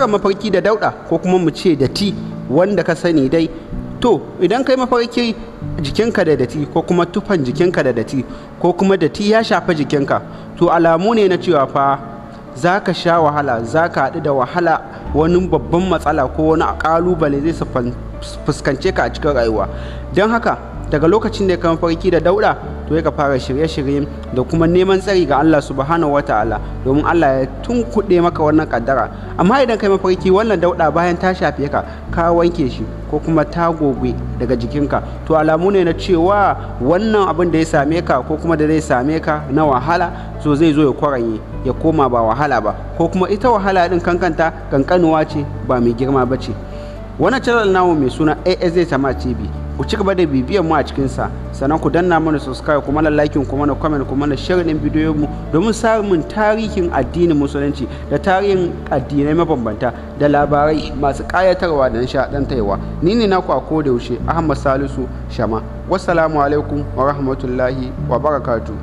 Fassarar mafarki da dauɗa, ko kuma mu ce datti wanda ka sani dai. To, idan kai mafarki jikinka da datti, ko kuma tufan jikinka da datti, ko kuma datti ya shafa jikinka, to alamu ne na cewa fa za ka sha wahala, za ka haɗu da wahala, wani babban matsala ko wani ƙalubale zai fuskance ka a cikin rayuwa. Don haka, daga lokacin da ka mafarki da dauɗa, to ya ka fara shirye-shirye da kuma neman tsari ga Allah Subhanahu Wataala, domin Allah ya tunkuɗe maka wannan kaddara. Amma idan kai mafarki wannan dauɗa, bayan ta shafe ka, ka wanke shi ko kuma ta goge daga jikinka, to alamu ne na cewa wannan abin da ya same ka ko kuma da zai same ka na wahala, so zai zo ya kwaranye, ya koma ba wahala ba, ko kuma ita wahala din kankanta kankanuwa ce, ba mai girma ba ce. Wannan channel namu mai suna ASA Tama TV, ku ci gaba da bibiyan mu a cikinsa, sannan ku danna mana subscribe, kuma na like, kuma na comment, kuma na share din bidiyon mu, domin samun tarihin addinin Musulunci da tarihin addinai mabambanta da labarai masu kayatarwa da nishaɗantarwa. Ni ne naku a koda yaushe, Ahmad Salisu Shama. Wassalamu alaikum wa rahmatullahi wa barakatuh.